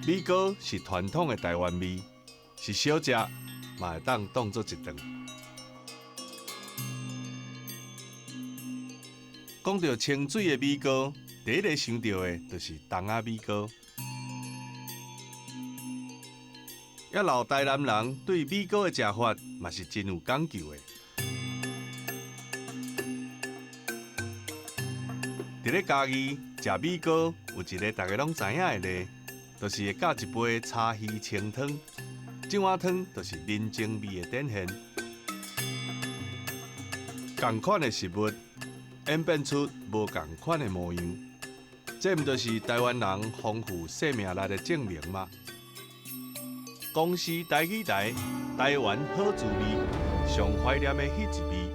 米糕是傳統的台灣味，是小食，嘛會當當做一頓。講著清水的米糕，第一个想著的就是筒仔米糕。遐老台南人對米糕的食法嘛是真有講究的。佇咧嘉義食米糕，有一个大家攏知影的例，就是會佮一杯柴魚清湯。這碗湯就是人情味的展現。仝款的食物演變出無仝款的模樣，這毋就是台灣人豐富生命力的證明嗎？公視台語台，台灣好滋味，上懷念的彼一味。